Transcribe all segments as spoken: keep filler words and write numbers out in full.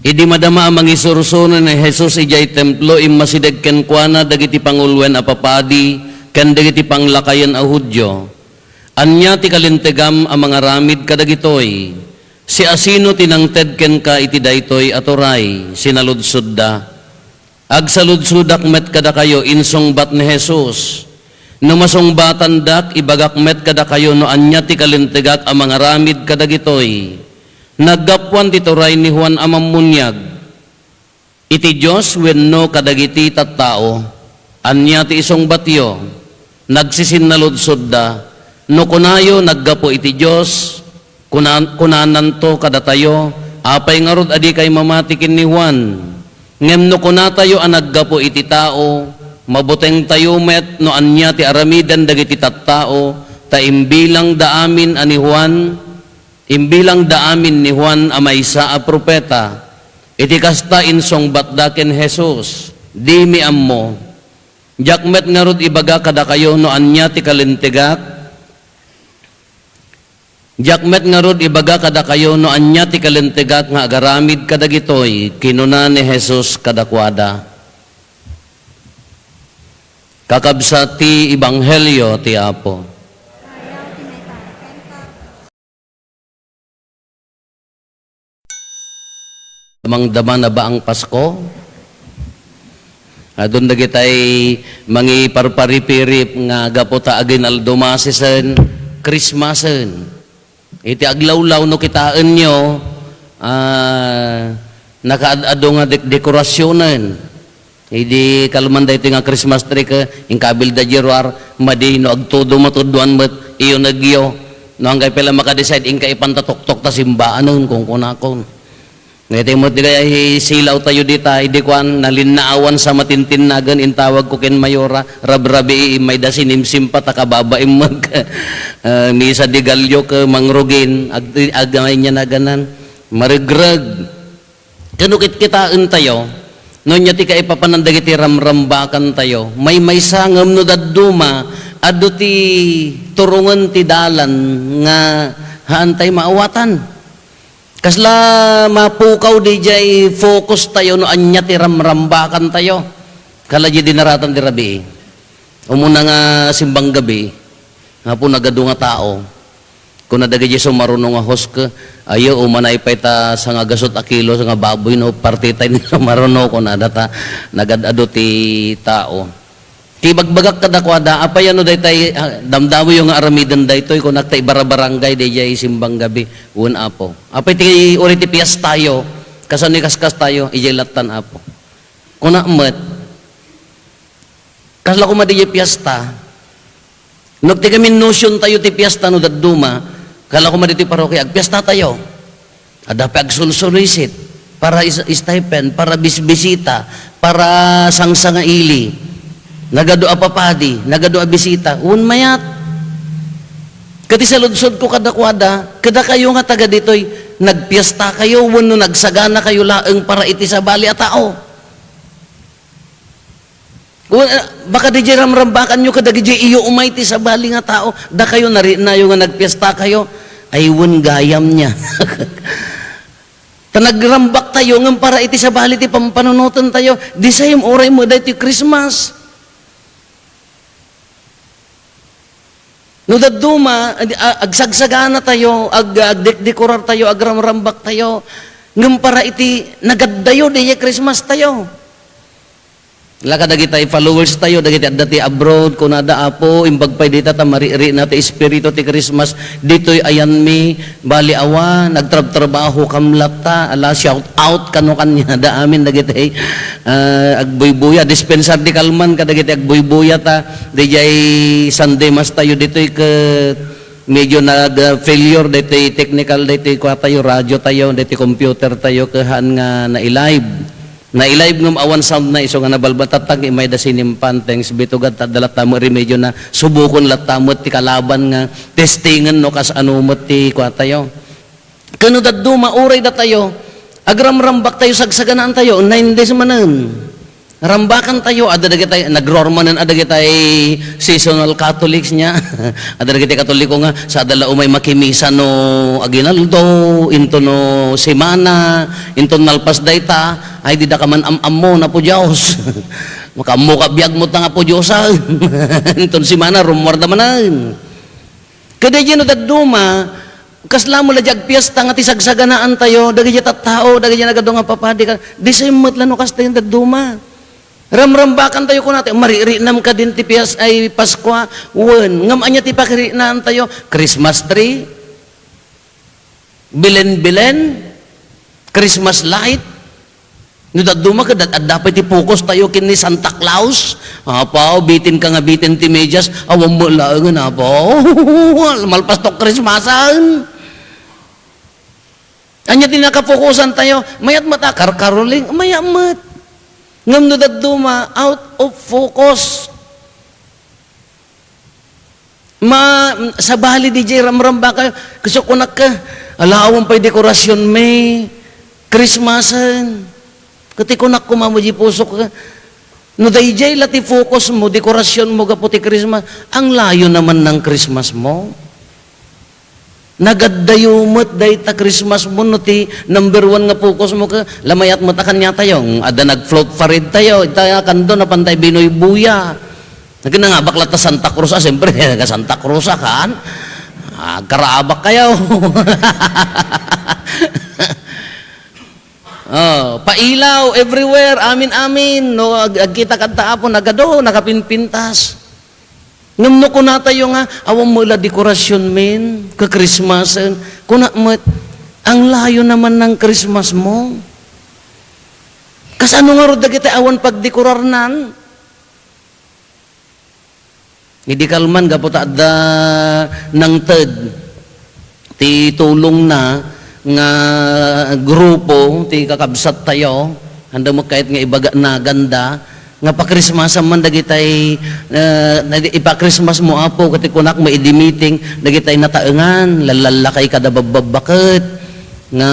Idi madama a mangisursuno ni Jesus idiay Templo, immasideg kenkuana dagiti panguloen a papadi ken dagiti panglakayen a Judio. "Ania ti kalintegam a mangaramid kadagitoy? Siasino ti nangted kenka iti daytoy a turay?" sinaludsodda. "Agsaludsodak met kadakayo," insungbat ni Jesus. "No masungbatandak, ibagak met kadakayo no ania ti kalintegak a mangaramid kadagitoy. Naggapuan ti turay ni Juan a Mammuniag iti Dios wenno kadagiti tattao? Ania ti isungbatyo?" Nagsisinnaludsoda, "No kunayo, 'Naggapu iti Dios,' kunan-, kunananto kadatayo, 'Apay ngarud a dikay mamati ken ni Juan?' Ngem no kunatayo a 'Naggapu iti tao,' mabutengtayo met no ania ti aramiden dagiti tattao, ta imbilangda amin a ni Juan, imbilangda amin ni Juan a maysa a profeta." Iti kasta, insungbatda ken Jesus, "Dimi ammo." "Diak met ngarud ibaga kadakayo no ania ti kalintegak. Diak met ngarud ibaga kadakayo no ania ti kalintegak nga agaramid kadagitoy," kinuna ni Jesus kadakuada. Kakabsat ti Ebanghelio ti Apo. Damdama na ba ang Pasko? Adun dagitay mangiparparipirip nga gapu ta aginaldo masisen, Christmasen. Iti aglawlaw no kitaenyo, ah, nakaad-adu nga dek-, dekorasionen. Idi kalman daytoy nga Christmas tree ket inkabilda diay ruar, madi no agtudo matudloan met iyunegyo. No anggay pay la makadecide, inka ipanta tuktok ta simbaanen, kunkunakon. Ngeti met di kaya isilaw tayo dita, idi kuan, nalinnaawan sa matintinnagen, intawag ko ken Mayora, rabrabii, mayda sinimsim pa, ta kababaim met. Eh, misa di Gallo ken Mangrugin, ag-, ag-, ania naganan, maregreg. Ken no kitkitaentayo, no ania ti kaipapanan dagiti ramrambakantayo, maymaysa ngem no dadduma, adu ti turongen ti dalan nga haantay maawatan. Kasla mapukaw diay focus tayo no ania ti ramrambakantayo. Kala diay dinaratan ti rabii. Umuna nga simbang gabi, nga po nagadu nga tao. Kuna dagiti sumaruno nga host, "Ayo, umanay pay ta sangagasut a kilo nga baboy no partitay ni sumaruno," kunada ta nagad-adu ti tao. Ti ibagbagak kadakuada, "Apay no daytay, ah, damdamoyo nga aramiden daytoy?" kunak, "Ta ibarabarangay daydiay simbang gabi." "Wen, Apo." "Apay ti, uray ti piestayo, kasano ikaskastayo?" "Idiay lattan, Apo." Kuna met, "Kasla koma diay piesta?" No ti gamin notion tayo ti piesta no dadduma, kala koma ditoy parokia, agpiesta tayo. Adda pay agsulsulisit, para is-, stipend, para bisbisita, para sangsangaili. Nagadu a papadi, nagadu a bisita, wen mayat. Ket isaludsodko kadakuada, kadakayo nga taga ditoy, nagpiesta kayo wenno nagsagana kayo laeng para iti sabali a tao? Kun, ah, baka diay ramrambakanyo kadagiti iyo umay ti sabali nga tao, dakayo narinayo nga nagpiesta kayo, ay wen gayam nia. Ta nagrambak tayo ngem para iti sabali ti pampanunotentayo. The same uray met daytoy Christmas. No dadduma, ag-, a-, agsagsaganatayo, ag-, agdekdekorartayo, agramrambaktayo, ngem para iti nagaddayo, diay Christmas tayo. La kadagitay followers tayo, dagiti adda ti abroad, kunada, "Apo, imbag pay dita ta mariirina ti espiritu ti Christmas." Ditoy ayanmi, bali awan, nagtrabtrabaho kam latta, ala, shout out kano kaniada amin dagiti, ah, agbuybuya, dispensar di kalman kadagiti agbuybuya ta, diay Sunday Mass tayo ditoy ket medyo nag, ah, failure ditoy technical, ditoy kua tayo, radio tayo, ditoy computer tayo, ket haan nga na-live. Na-live ngem awan sound na isu nga nabalbatattag, imayda sinimpan, thanks be to God, ta adda latta met remedyo na, subokon latta met ti kalaban nga testingan no kasano met ti kua tayo. Ken no dadduma, uray datayo, agramrambak tayo, sagsaganaan tayo, nine days manen. Rambakan tayo, adda dagitay, nagrormanen a dagitay seasonal Catholics niya. Adda dagitay Katoliko nga, sa adda la umay makimisa no aginaldo, into no semana, into nalpas dayta, ay, dida ka man am-ammo, Apo Dios. Makaammo ka biag mo ta nga Apo Dios, ah. Inton semana, rummuar da manen. Kadi no dadduma, kasla mo la di agpiesta nga ti sagsaganaan tayo, dagiti tattao, dagiti nagadu nga papadi, ka, di sa met la no kasta yung dadduma. Ramrambakan tayo kunati, maririnam ka din ti pias-, ay, Paskua, wen, ngem anya ti pakirinaen tayo? Christmas tree? Bilen-bilen? Christmas light? No dadduma ket ad-, adda pay ti focus tayo ken ni Santa Claus. Apaw, bitin ka nga bitin ti medyas, awan mo laengen, apaw. Malpas to Christmasan. Anya ti nakafokusan tayo? Mayat met a karkaroling, mayat met. Ngem no dadduma, out of focus. Ma-, sabali di jay ramramba kayo. Kasi kunak ka, ala, awan pay dekorasyon may Christmasan. Kati kunak kumamo di puso ka. No dayjay la ti focus mo, dekorasyon mo gapu ti Christmas, ang layo naman ng Christmas mo. Nagaddayo met dayta Christmas mo no ti number one nga focus mo ka, lamayat met a kanya tayo. Adda nag-float parade tayo, ita kando na pantay binuybuya. Nagkinangabak la ta Santa Cruz, ah, siyempre, ka Santa Cruz, ah, kan? Agkaraabak kayo. Oh, pailaw everywhere, amin-amin. No, ag-, agkita kadta Apo, nagado, nakapinpintas. Ngem no kuna tayo nga, awan mo la dekorasyon men, ka Christmasen, kuna met, ang layo naman ng Christmas mo. Kasano nga rod dagiti awan pagdekorarnan? Idi kalman gapu ta adda nangted ti tulongna nga grupo ti kakabsat tayo, anda mo kayat nga ibaga naganda, nga pakrismasan man dagitay, eh, nag-, ipa-Christmas mo, Apo, ket kunak mo idi meeting, dagitay nataengan, lallallakay kada babbabbaket, nga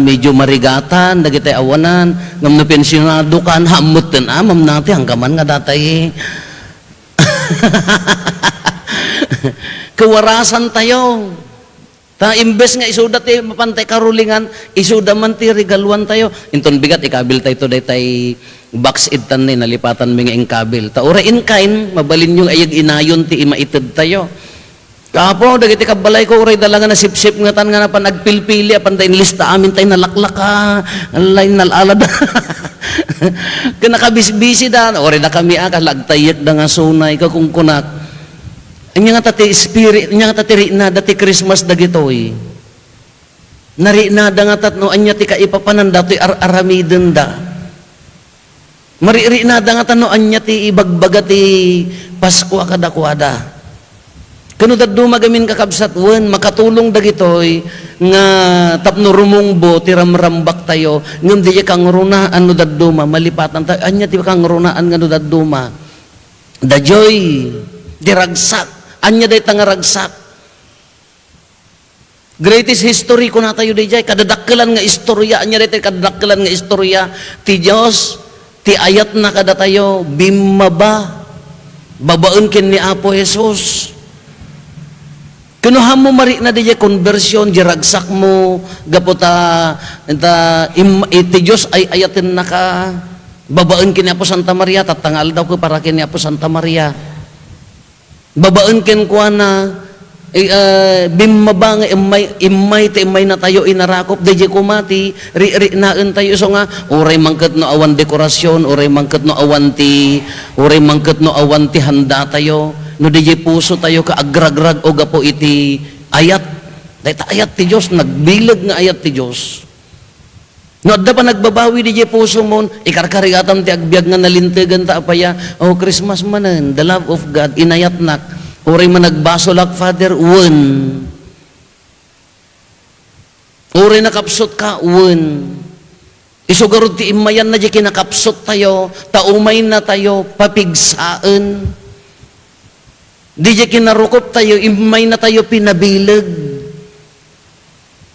medyo marigatan, dagitay awanan, ngem no pensionado kan, hammutten, ah, mamnati, anggaman nga datay, kawarasan tayo. Ta imbes nga isuda ti mapantay karulingan, isuda man ti regaluan tayo. Inton bigat, ikabil tayo to daytay box ittan ni nalipatan mi nga inkabil. Ta uray in kind, mabalin yung ayag inayon ti imaited tayo. Kapo, dagiti kabbalay ko, uray dala nga nasipsip nga tan nga napan agpilpili, apan da inlista amin tay nalaklaka, alay nalalada. Kanakabisbisi da, uray da kami, ah, kalagtayek da nga sunay, kakungkunak. Anya nga ta ti spirit, anya nga ta ti riknada ti Christmas dagitoy. Nariknada nga ta no anya ti kaipapanan datoy ar-aramidenda. Maririknada nga ta no anya ti ibagbaga ti Paskua kadakuada. Kano dadduma gamin kakabsat, wen, makatulong dagitoy nga tapno rumungbo ti ramrambak tayo, ngem diay kangrunaan no dadduma, malipatan tayo, anya ti kangrunaan nga no dadduma. Daytoy ti ragsak. Anya dayta nga ragsak? Greatest history, kuna tayo dayjay, kadadakkelan nga istorya. Anya dayta kadadakkelan nga istorya? Ti Dios, ti ayatna kadatayo, bimmaba babaen ken ni Apo Jesus. Kuno, hammo marikna dayjay konbersion, di ragsak mo, gapu ta, ta im-, iti Dios ay ayatennaka, babaen ken ni Apo Santa Maria, tatta nga aldaw ko para ken ni Apo Santa Maria. Babaen kenkuana, eh, ah, bimmaba nga immay, immay ti immaynatayo inarakop, dayjay koma ti ri-, riknaentayo. Isu nga, uray man ket no awan dekorasyon, uray man ket no awan ti, uray man ket no awan ti handatayo, no dayjay pusotayo kaagragrag-o gapu iti ayat. Dayta ayat ti Dios, nagbileg nga ayat ti Dios. No adda panagbabawi dayjay pusomon, ikarkarigatam ti agbiag nga nalintegan ta apaya, "Oh, Christmas manen, the love of God, inayatnak. Uray managbasolak, Father, wen. Uray nakapsut ka, wen." Isu garud ti immayanna di kinakapsut tayo, ta umayna tayo papigsaen. Dayjay kinarukop tayo, immayna tayo pinabileg.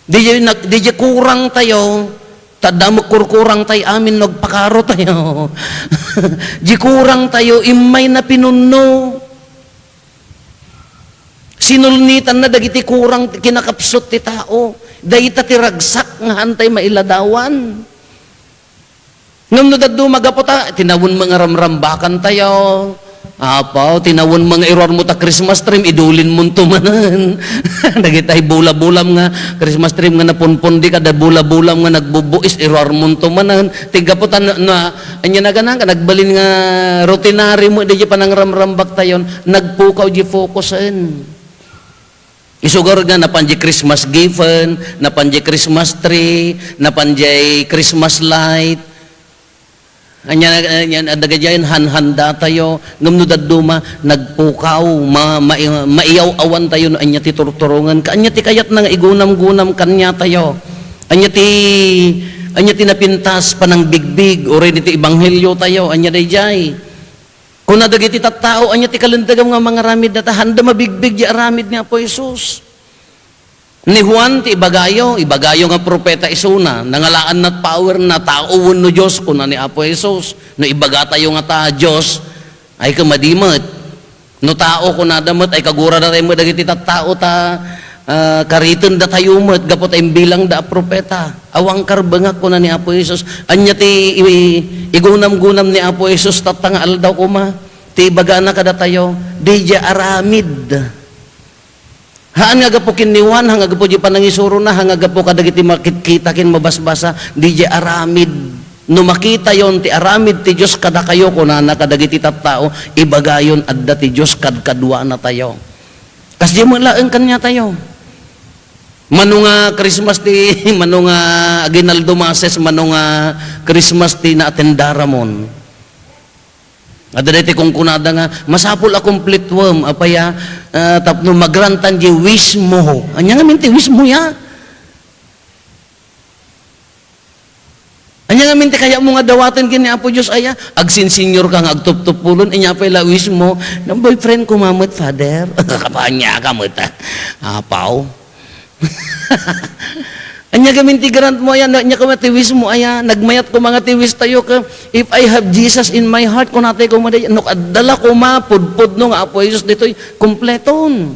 Dayjay nag-, dayjay kurang tayo, Ta adda met kurkurang tay amin no agpakaro tayo. Di kurang tayo, immay na pinunno. Sinulnitanna dagiti kurang kinakapsut ti tao. Dayta ti ragsak nga haantay mailadawan. Ngem no dadduma gapu ta, tinawen nga ramrambakan tayo. Apo, tinawen nga iruarmo ta Christmas tree, idulinmonto manen. Dagitay bula-bulam nga Christmas tree nga napunpundi kada bula-bulam nga nagbubuis, iruarmonto manen. Ti gapu ta na, na, ania na ganan ka, nagbalin nga routinary mo, di panangramrambak tayon, nagpukaw di focusen. Isugar nga napan di Christmas giften, napan di Christmas tree, napan di Christmas light. Ania, ania, adda gadiay hanhanda tayo, ngem no dadduma, nagpukaw, ma-, ma-, maiyaw-awan tayo no ania ti turturongen, ka ania ti kayatna nga igunam-gunam kaniatayo. Ania ti, ania ti napintas, panangbigbig, uray diti ebanghelio tayo, ania daydiay. Kuna dagiti tattao, ania ti kalintagam nga mangaramid data, handa mabigbig di aramid ni Apo Jesus. Ni Juan ti ibagayo, ibagayo nga propeta isuna, nangalaan nat power na tao wenno Dios, kuna ni Apo Jesus. No ibagatayo nga ta Dios, ay kumadi met. No tao, kunada met, ay kagurada tayo met dagiti tattao ta, ah, karitenda tayo met, gapu ta imbilangda a propeta. Awan karbengak, kuna ni Apo Jesus. Ania ti i-, igunam-gunam ni Apo Jesus, tatta nga aldaw koma. Ti ibagana kadatayo, daydiay aramid. Haan nga gapu ken ni Juan, haan nga gapu di panangisurona, haan nga gapu kadagiti makitkita ken mabasbasa, daydiay aramid. No makitayon ti aramid ti Dios kadakayo, kunana kadagiti tattao, ibagayon adda ti Dios kadkaduanatayo. Kasdiay met laeng kaniatayo. Mano nga Christmas ti, mano nga aguinaldo masses, mano nga Christmas ti naatendaramon. Adda daytoy kunkunada nga, masapul a kumpletuem, apay a, ah, tapno magrantan di wish mo. Ania ngamin ti wish mo ya? Ania ngamin ti kayatmo nga dawaten ken ni Apo Dios aya? Agsinsenior ka nga agtuptupulon, ania pay la wish mo? Nang boyfriend ko mamet, Father. Kapanya ka met, ah. Apaw. Ania gamin ti grant mo aya, ania koma ti wish mo aya, nagmayat koma nga ti wish tayo ka, "If I have Jesus in my heart," kunatay koma di, no, adda la koma, pudpudno nga Apo Jesus ditoy, kompleton.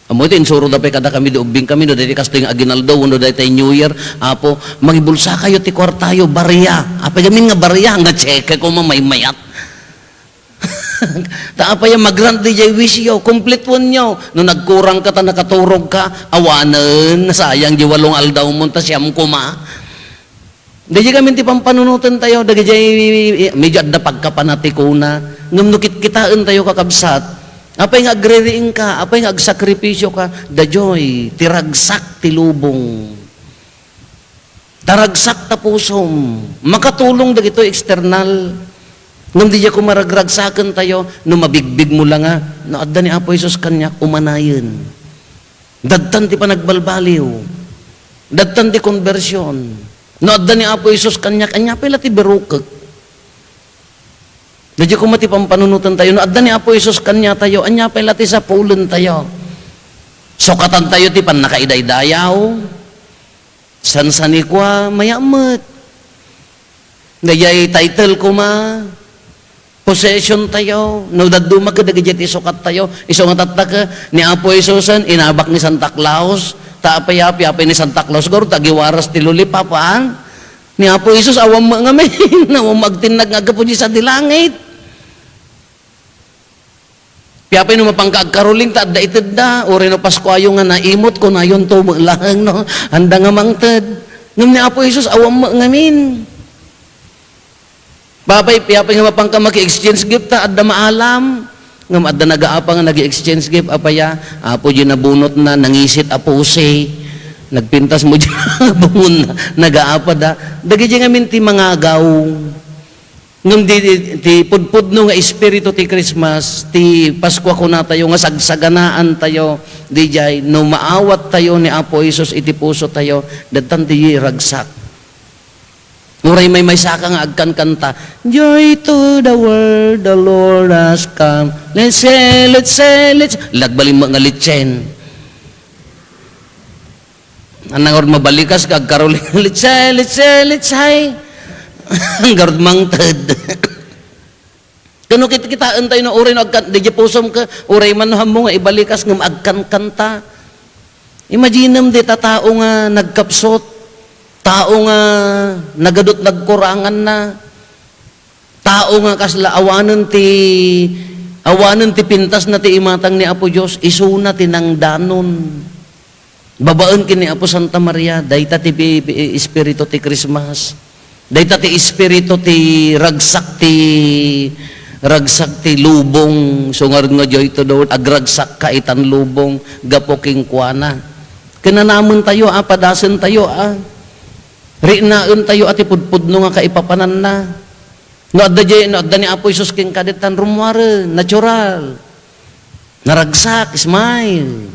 Ammo iti insuro da pay kada kami, di ubbing kami, no, daytoy kastoy nga aguinaldo, wenno daytoy New Year, Apo, mangibulsa kayo ti kuartayo, barya. Apay gamin nga barya, nga cheque koma maymayat. Ta apay a magrant diay wish yo, kumpletuenyo. No nagkurang ka ta nakaturog ka, awanen, nasayang di walo nga aldaw mo ta siam koma. Daydiay gamin ti pampanunoten tayo, dagijay medyo adda pagkapanatikona. Ngem no kitkitaen tayo, kakabsat, apay nga agririing ka, apay nga agsakripisyo ka, dajoy, ti ragsak ti lubong. Ta ragsak ta pusom, makatulong dagitoy external. Ngem diay koma ragragsaken tayo, no mabigbig mo la nga, no adda ni Apo Jesus kaniak, umanayen. Dadtan ti panagbalbaliw. Dadtan ti konbersion. No adda ni Apo Jesus kaniak, ania pay la ti birukek? Diay koma ti pampanunoten tayo. No adda ni Apo Jesus kaniatayo, ania pay la ti sapulen tayo? Sukatan tayo ti pannakaidaydayaw. Sansanikua, mayat met. Daydiay title koma, possession tayo, no dadduma ket dagiti sukat tayo, isu nga tattaka, ni Apo Jesusen, inabak ni Santa Claus, ta apay, apay, apay ni Santa Claus, garo ta agiwaras ti lollipop, a? Ni Apo Jesus, awan met ngamin, awan met agtinnag nga aggapu di sadi langit. Piapay no mapangka agkaroling ta adda itedda, uray no Pasko ayo nga naimot, kunayonto met laeng, no? Anda nga mangted. Ngem ni Apo Jesus, awan met ngamin. Apay, piapay nga mapangka maki-exchange gift ta adda maalam. Ngem adda nagaapa nga nagi-exchange gift, apay a, Apo, di nabunotna, nangisit a pusi. Nagpintas mo di bungon, nagaapa da. Dagiti ngamin ti mangagaw. Ngem di, di, ti pudpudno nga espiritu ti Christmas, ti Paskua kunatayo nga sagsaganaan tayo, diay, no maawat tayo ni Apo Jesus iti puso tayo, dadtan ti ragsak. Uray maymaysa ka nga agkankanta, "Joy to the world, the Lord has come. Let's say, let's say, let's," lagbalin mo nga litsen. Ania ngarud, mabalikas ka, agkaroling, "Litse, litse, litse." Ngarud mangted. Ken no kitkitaentayo no uray no agkan-, diay pusom ket uray man no hammo nga ibalikas ngem agkankanta. Imaginem dayta tao nga nagkapsut, tao nga nagadut nagkuranganna, tao nga kasla awanen ti, awanen ti pintasna ti imatang ni Apo Dios, isuna ti nangdanon. Babaen ken ni Apo Santa Maria, dayta ti pi-, pi-, espiritu ti Christmas. Dayta ti espiritu ti ragsak ti, ragsak ti lubong. So ngarud nga joy to the world, agragsakka itan lubong gapu kenkuana. Ken nanamentayo a, padasentayo a. Riknaentayo a ti pudpudno nga kaipapananna. No adda diay, no adda ni Apo Jesus kenka, ditan rummuaren, natural. Naragsak, smile.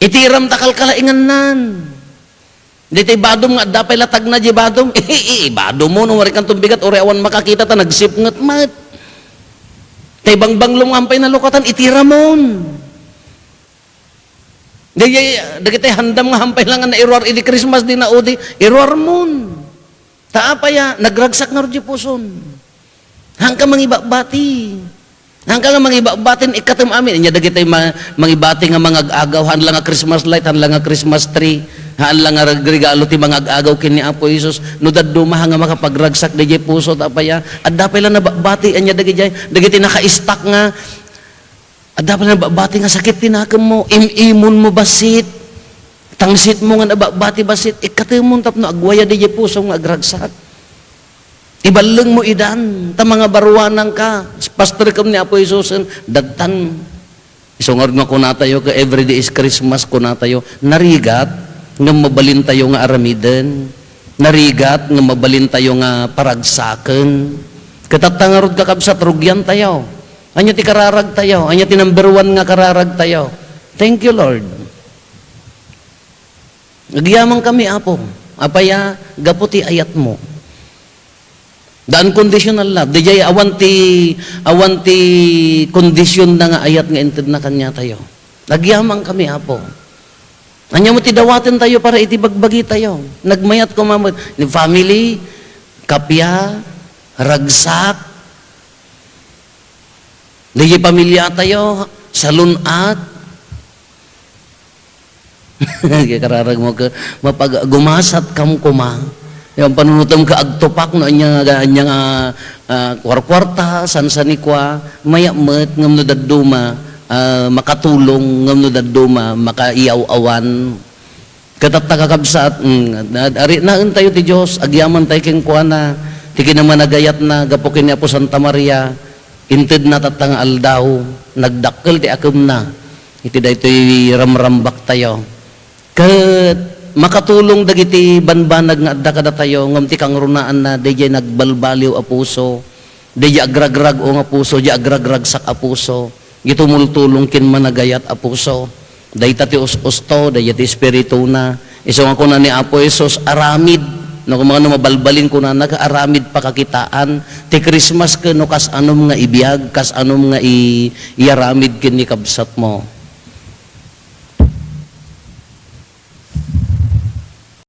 Itiram ta kalkalaingannan. Daytoy badom nga adda pay latagna diay badom. Ibadom mo, no, mari kanton bigat, uray awan makakita ta nagsipnget met. Tay bangbanglom nga ampay nalukatan, itiramon. Daytoy, dagitoy handam nga ampay lang nga nairuar idi Christmas, di naudi, iruarmon. Ta apay a, nagragsak ngarud diay puson. Haanka mangibabbati. Haanka nga mangibabbati, ikkatem amin. Ania dagitoy ma-, mangibati nga mangag-agaw, haan la nga Christmas light, haan la nga Christmas tree, haan la nga reg-, regalo ti mangag-agaw ken ni Apo Jesus. No dadduma, haan nga makapagragsak daydiay puso, ta apay a, adda pay la nababbati, ania dagidiay, dagiti naka-stock nga, adda pay la nababbati nga sakit ti nakemmo, im-imonmo bassit, tangsitmo nga nababbati bassit, ikkatemon tapno agwayad daydiay pusom nga agragsak. Iballengmo idan, ta mangabaruananka. Pastor ken ni Apo Jesusen, dattan. Isu ngarud nga kunatayo, ket every day is Christmas, kunatayo, narigat ngem mabalintayo nga aramiden. Narigat ngem mabalintayo nga paragsaken. Ket tatta ngarud, kakabsat, rugiantayo. Ania ti kararagtayo? Ania ti number one nga kararagtayo? Thank you, Lord. Agyamankami, Apo. Apay a, gapu ti ayatmo. The unconditional love. Daydiay awan ti, awan ti kondisionna nga ayat nga intedna kaniatayo. Agyamankami, Apo. Ania met ti dawatentayo para iti bagbagitayo? Nagmayat koma met ni family, kappia, ragsak, daydiay pamiliatayo, salun-at. Kararag mo ket mapag-, gumasatkam koma. Yung panunutom ka agtupak no ania nga, ania nga, ah, kuarkuarta, sansanikua, mayat met ngem no dadduma, ah, makatulong ngem no dadduma, makaiyaw-awan. Ket tatta, kakabsat, mm, ad-, ariknaentayo ti Dios, agyamantayo kenkuana, ti kinamanagayatna gapu ken ni Apo Santa Maria, intedna tatta nga aldaw, nagdakkel ti akemna iti daytoy ramrambaktayo. Ket makatulong dagiti banbanag nga adda kadatayo, ngem ti kangrunaanna, daydiay nagbalbaliw a puso, daydiay agragrag-o nga puso, daydiay agragragsak a puso, daydiay tumultulong ken managayat a puso. Dayta ti us-usto, daydiay ti espirituna. Isu nga kuna ni Apo Jesus, aramid. No, kung no mabalbalin kunana, aramid pakakitaan. Ti Christmas ket no kas-anom nga ibiag, kas-anom nga i-, iyaramid ken ni kabsatmo.